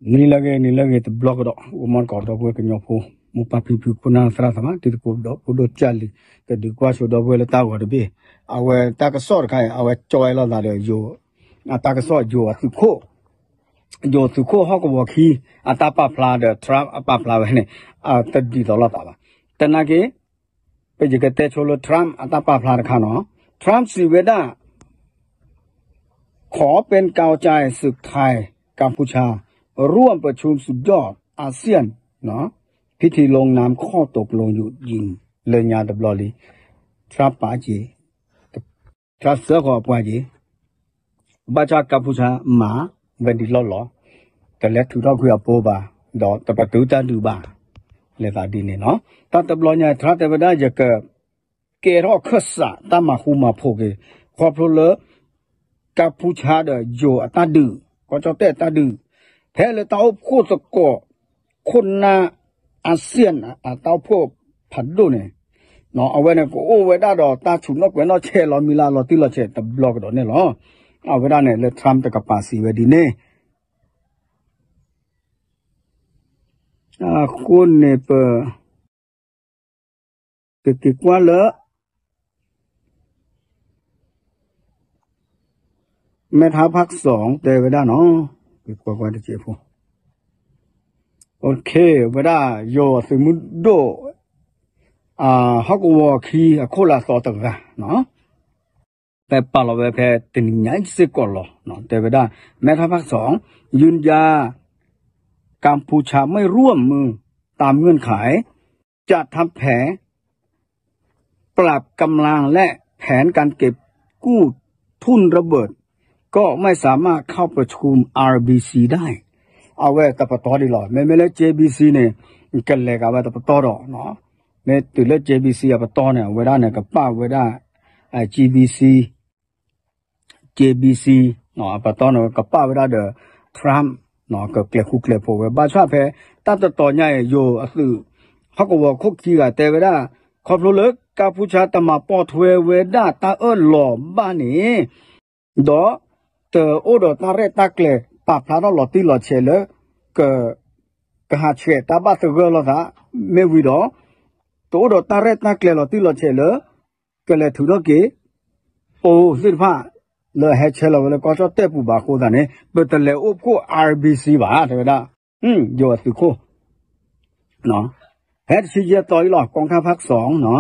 နံၤလၢအဂ့ၤ နံၤလၢအဂ့ၤတဘျီကဒီး အိၣ်မီတကိးဒီပုၢ်ဝဲၢ်ကညီဖိ မိၢ်ပၢ်ဖံဖု ခိၣ်နၢ်သရၣ်သမါ တံၤသကိးဒီးဖိဒိၣ်ကၢ်လံၤ ကဒုးကွၢ်ဆိဒီပုၢ်ဝဲၢ်လၢတၢ်ဂီၤတဘ့ၣ် အဝဲတၢ်ကစီၣ်တခါအံၤ အဝဲကၠီဝဲလိာ်သးဒီးယိၤ အတၢ်ကစီၣ်ယိၤအသုးခိၣ် ယိၤသုးခိၣ်ဟီၣ်ကဝီၤခံ အတၢ်ပာ်ဖျါဒီး Trump အပာ်ဖျါဝဲန့ၣ် တဒ်သိးလိာ်သးဘၣ်. တနာ်က့ ပယကတဲဆိလၢ Trump အတၢ်ပာ်ဖျါတခါနီၤ Trump စံးဝဲဒၣ် ขอเป็นกาวใจศึกไทยกัมพูชา ร่วมประชุมสุดยอดอาเซียน พิธีลงนามข้อตกลงหยุดยิง လၢညါတဘျီလံ Trump ပာ်က့ၤ Trump စၢဃီၤအပှၤက့ၤ ဘၣ်ဆၣ်ကၢ်ဖူဆါမၤဝဲဒ်လီၢ်လီၤ တလဲၤထုးထီၣ်ကွံာ်အပိဘၣ် ဒီးတပတုာ်တၢ်ဒုးဘၣ် လဲၤသးဒ်န့ၣ်နီၤ တၢ်တဘျီညါ Trump တဲဝဲဒၣ် ယက ကဲထီၣ်ခၢၣ်စးတၢ်မၤဃူမၤဖိးက့ၤ ခီဖျိလၢ ကၢ်ဖူဆါဒီးယိၤအတၢ်ဒုး ကီၢ်ကၠီၣ်တဲၣ်အတၢ်ဒုး ဖဲလၢတၢ်အိၣ်ဖှိၣ်သကိး ခိၣ်နၢ် အၣ်စံၣ် အတၢ်အိၣ်ဖှိၣ်ဖးဒိၣ်န့ၣ် အဝဲန့ၣ်ကအိၣ်ဝဲဒၣ်ဒီးတၢ်ဆူးနီၣ်ကွဲးနီၣ်ဆဲးလီၤမံၤလၢအလီၤတံၢ်လီၤဆဲး တဘျီကဒီးန့ၣ်လီၤ. အဝဲဒၣ်န့ၣ်လၢ Trump တကပၤစံးဝဲဒ်န့ၣ် အဃိန့ၣ်ပ ကက့ၤကွၢ်လၢ မဲထါဖးစီၤ တဲဝဲဒၣ်နီၤ က့ၤကွၢ်ကွၢ်တက့ၢ်ဖိ ဝဲဒၣ်ယိၤသုးမုၢ်ဒိၣ် ဟီၣ်ကဝီၤခံအခိၣ်လၢအသီတဂၤနီၤ ဖဲပာ်လီၤဝဲဖဲတနံၤညါစ့ၢ်ကီးလီၤ. တဲဝဲဒၣ် မဲထါဖးစီၤ ยืนยัน กัมพูชาไม่ร่วมมือตามเงื่อนไข จัดทำแผน ปรับกำลังและแผนการเก็บกู้ทุ่นระเบิด ก็ไม่สามารถเข้าประชุม อาร์บีซี ได้ အဝဲတပတီၢ်ဒံးလီၤ. မ့မ့ၢ်လၢ JBC န့ၣ် ကလဲၤကးဝဲတပတီၢ်ဒီး မ့ၢ်တုၤလၢ JBC အပတီၢ်န့ၣ် အဝဲဒၣ်န့ၣ် ကပာ်ဝဲဒၣ် GBC JBC အပတီၢ်န့ၣ် ကပာ်ဝဲဒၣ်ဒီး Trump ကကျဲၤဃူကျဲၤဖိးဝဲ ဘၣ်ဆၣ်ဖဲ တၢ်တတီၤညါအံၤ ယိၤအသုး ဟီၣ်ကဝီၤခိၣ်ခံဂၤတဲဝဲဒၣ် ခီဖျိလၢကၢ်ဖူဆါတမၤပိာ်ထွဲဝဲဒၣ်တၢ်အၢၣ်လီၤဘၣ်န့ၣ် ဒီး တအိၣ်ဒီးတၢ်ရဲၣ်တၢ်ကျဲၤ ပာ်ဖျါထီၣ်လီၤတံၢ်လီၤဆဲးလၢ က ကဟးဆှဲးတၢ်ဘၣ်သဂၢၢ်လိာ်သး မ့ၢ်ဝံၤဒီး တအိၣ်ဒီးတၢ်ရဲၣ်တၢ်ကျဲၤလီၤတံၢ်လီၤဆဲးလၢ ကလဲၤထုးထီၣ်က့ၤ ပိသ့ၣ်တဖၣ် လၢအဟဲဆဲးလီၤဝဲလၢကီၢ်ကၠီၣ်တဲၣ်ပူၤဘၣ်အဃိသတးန့ၣ် ပတလဲၤအိၣ်ဖှိၣ် RBC ဘၣ် တဲဝဲဒၣ် ယိၤအသုးခိၣ် ဖဲတဆံယဲၢ်သီအံၤလီၤ ကီၢ်ခါဖးစီၤ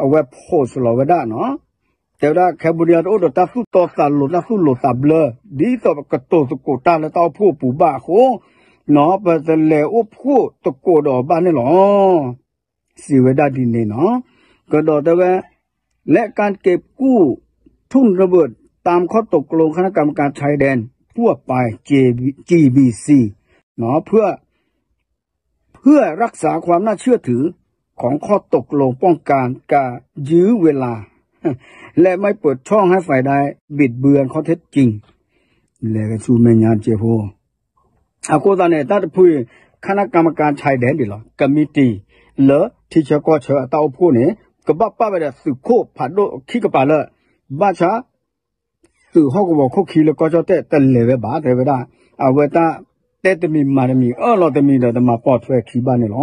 အဝဲ post လီၤဝဲဒၣ်နီၤ တဲဝဲဒၣ် Cambodia တအိၣ်ဒီးတၢ်သူၣ်တီသးလိၤ တၢ်သူၣ်လိၤသးဘျၢ ဒ်သိးပကတိၤသကိးတၢ်လၢတၢ်အိၣ်ဖှိၣ်အပူၤဘၣ်အဃိ နီၤ ပတလဲၤအိၣ်ဖှိၣ်သကိးဒီးအီၤဘၣ်န့ၣ်လီၤ. စံးဝဲဒၣ်ဒ်န့ၣ်နီၤ ကဒီးတဲဝဲ และการเก็บกู้ทุ่นระเบิดตามข้อตกลงคณะกรรมการชายแดนทั่วไป จีบีซี เพื่อ เพื่อรักษาความน่าเชื่อถือของข้อตกลงป้องกันการยื้อเวลา และไม่เปิดช่องให้ฝ่ายใดบิดเบือนข้อเท็จจริง လဲၤကဆူမဲာ်ညါတကဲးဖိ အဃိသတးန့ၣ် တၢ်တဖုအံၤ ခနကမကၤ ဆဲးဒဲး ဒ်လီၤ ကမံးတံာ် လၢထံဆၢကီၢ်ဆၢအတၢ်အိၣ်ဖှိၣ်န့ၣ် ကဘၣ်ပာ်ဝဲဒီးသုးခိၣ်ဖးဒိၣ်ခံကပၤလၢ ဘၣ်ဆၣ် သုးဟီၣ်ကဝီၤခိၣ်ခံလၢကီၢ်ကၠီၣ်တဲၣ်တလဲၤဝဲဘၣ် တဲဝဲဒၣ် အဝဲတၢ်တဲတမံၤမၤတမံၤ အၢၣ်လီၤတမံၤဒီးတမၤပိာ်ထွဲခံဘၣ်န့ၣ်လီၤ.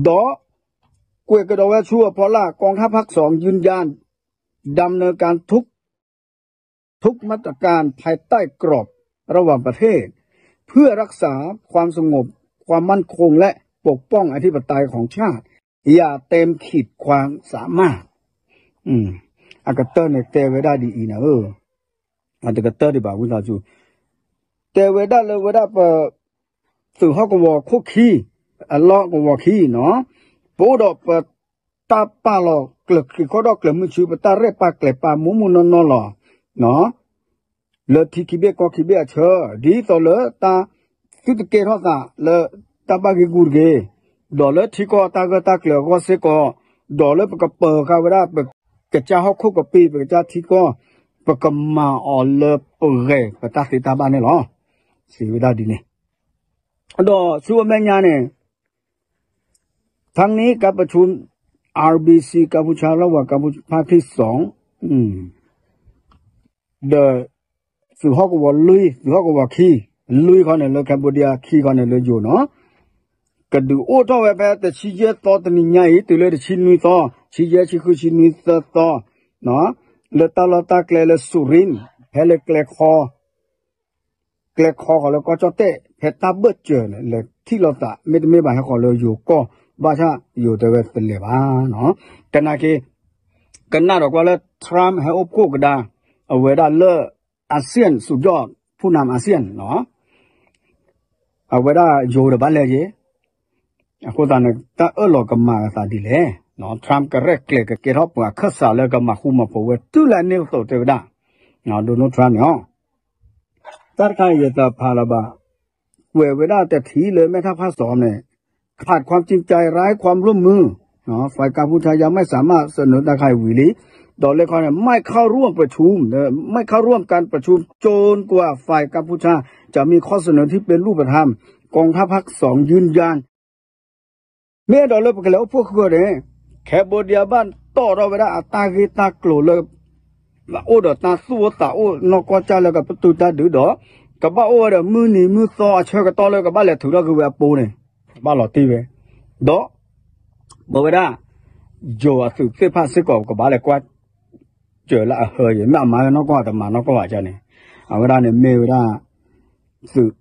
ဒီး ကွဲးကဒီးဝဲဆူအဖီလာ် กองทัพภาคสองยืนยัน ดำเนินการทุก ทุกมาตรการภายใต้กรอบระหว่างประเทศ เพื่อรักษาความสงบ ความมั่นคง และปกป้องอธิปไตยของชาติ อย่างเต็มขีดความสามารถ အကတၢၢ်န့ၣ်တဲဝဲဒၣ်ဒ်အံၤန့ၣ်ဧၢ, အတကတၢၢ်ဒံးဘၣ်ဝံသးစူၤ, တဲဝဲဒၣ်လၢဝဲဒၣ်ပ သုးဟီၣ်ကဝီၤခိၣ်ခံ, အလီၢ်ကဝီၤခံနီၤ, ပအိၣ်ဒီးပတၢ်ပာ်လီၤကျၢၤခံခီဒီးကျၢၤမုၢ်ဆူ ပတၢ်ရဲၣ်ပာ်ကျဲၤပာ်မူးမူးနီၢ်နီၢ်လီၤ. လၢထံခံဘ့ၣ်ကီၢ်ခံဘ့ၣ်အဆၢ, ဒ်သိးလၢတၢ်သုတကဲထီၣ်သးလၢတၢ်ဘၣ်ဂ့ၢ်ဂူၢ်တဂ့ၤ, ဒီးလၢထံကီၢ်တၢ်ဂၢၢ်တၢ်ကျၢၤအဂီၢ်စ့ၢ်ကီး, ဒီးလၢပကပၢၤဃာ်ဝဲဒၣ် ပကစၢ်ဟီၣ်ခိၣ်ကပ့ၤ ပကစၢ်ထံကီၢ်, ပကမၤအီၤလၢပဂဲၤပတၢ်သ့တၢ်ဘၣ်န့ၣ်လီၤ. စံးဝဲဒၣ်ဒ်န့ၣ်, ဒီးဆူအမဲာ်ညါန့ၣ် ทั้งนี้การประชุม อาร์บีซี กัมพูชา ระหว่างกัมพูชาภาคที่สอง ဒီး သုးဟီၣ်ကဝီၤလွံၢ် သုးဟီၣ်ကဝီၤခံ လွံၢ်ခီန့ၣ်လၢ Cambodia, ခံခီန့ၣ်လၢယိၤနီၤ. ကဒုးအိၣ်ထီၣ်ဝဲဖဲတဆံယဲၢ်သီတနံၤညါအံၤ တုၤလၢတဆံနွံသီ, ဆံယဲၢ်, ဆံဃု, ဆံနွံသၢသီ, လၢတၢ်လီၢ်တၢ်ကျဲလၢ Surin, ဖဲလၢကျဲခီ ကျဲခီဃီၤလၢကီၢ်ကၠီၣ်တဲၣ် ဖဲတၢ်ဘၢၣ်စၢၤန့ၣ် လဲၤထံၣ်လိာ်သး မ့တမ့ၢ်ဘၣ်ဟဲဃီၤလၢယိၤကီၢ်, ဘၣ်ဆၣ်ယိၤတဲဝဲတလဲၤဘၣ်နီၤ. သနာ်က့ ကနၣ်ဒီးကွၢ်လၢ Trump ဟဲအိၣ်ဖှိၣ်ကဒါ အဝဲဒၣ်လၢ ASEAN စူးယီၣ် ဖူၣ်နၢမ် ASEAN နီၤ, အဝဲဒၣ်ယိၤဒီးဘၣ်လဲၤက့ၤ အဃိသတးန့ၣ် တၢ်အၢၣ်လီၤကမၤအသးဒ်လဲၣ်, Trump ကရဲၣ်ကျဲၤကကဲထီၣ်ပှၤခၢၣ်စးလၢကမၤဃူမၤဖိးဝဲတုၤလၢအန့ၣ်အသိးတဲဝဲဒၣ်, Donald Trump န့ၣ်လီၤ. တၢ်တခါအံၤယသးဖးလၢၤဘၣ်, ကွဲးဝဲဒၣ်တထံၣ်လၢမဲၢ်ထၣ်ဖးစီန့ၣ်, ขาดความจริงใจไร้ความร่วมมือ ฝ่ายกัมพูชายังไม่สามารถเสนอตาข่ายหวีหลี ဒီးလၢခီန့ၣ် ไม่เข้าร่วมประชุม ไม่เข้าร่วมการประชุมจนกว่าฝ่ายกัมพูชาจะมีข้อเสนอที่เป็นรูปธรรม กองทัพภาคสองยืนยัน မ့ၢ်အဲၣ်ဒိးလၢပကလဲၤအိၣ်ဖှိၣ်ဃုာ်န့ၣ် Cambodia ဘၣ်တီၣ်ထီၣ်ဝဲဒၣ်အတၢ်ဂ့ၢ်တၢ်ကျိၤလၢ အိၣ်ဒီးတၢ်သူၣ်အိၣ်သးအိၣ်နီၢ်ကီၢ်ကၢ်လၢကပတုာ်တၢ်ဒုးဒီး ကဘၣ်အိၣ်ဝဲဒီးမုၢ်နံၤမုၢ်သီအဆၢကတီၢ်လၢကဘၣ်လဲၤထုးထီၣ်က့ၤဝဲအပူၤန့ၣ် ဘၣ်လီၤတံၢ်ဝဲ, ဒီး ပဝဲဒၣ် ယိၤအသုးသ့ၣ်တဖၣ်စ့ၢ်ကီး ကဘၣ်လဲၤကွၢ်စၢၤလၢအဟၢယဲၢ် မ့ၢ်အမၤဝဲနီၢ်ကီၢ် အတမၤနီၢ်ကီၢ်ဘၣ်န့ၣ်, အဝဲဒၣ်န့ၣ်မ့ၢ်ဝဲဒၣ် သုး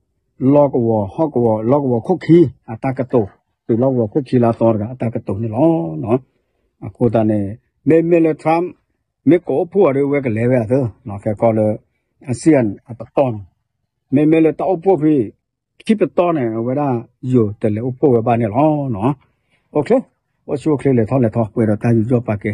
လီၢ်ကဝီၤဟီၣ်ကဝီၤ လီၢ်ကဝီၤခိၣ်ခံ အတၢ်ကတိၤ, သုးလီၢ်ကဝီၤခိၣ်ခံလၢအသီတဂၤအတၢ်ကတိၤန့ၣ်လီၤ. အဃိသတးန့ၣ် မ့မ့ၢ်လၢ Trump မ့ၢ်ကအိၣ်ဖှိၣ်အီၤဒီးဝဲကလဲၤဝဲအသး ကဲကီးလၢ ASEAN အပတီၢ်န့ၣ်, မ့မ့ၢ်လၢတၢ်အိၣ်ဖှိၣ်ဖဲ ခံပတီၢ်န့ၣ် အဝဲဒၣ်ယိၤတလဲၤအိၣ်ဖှိၣ်ဝဲဘၣ်န့ၣ်လီၤ. အိၣ်ဆူၣ်အိၣ်ချ့လဲၤထီၣ်လဲၤထီ ပှဲၤဒီးတၢ်ယူးယီၣ်ပာ်ကဲ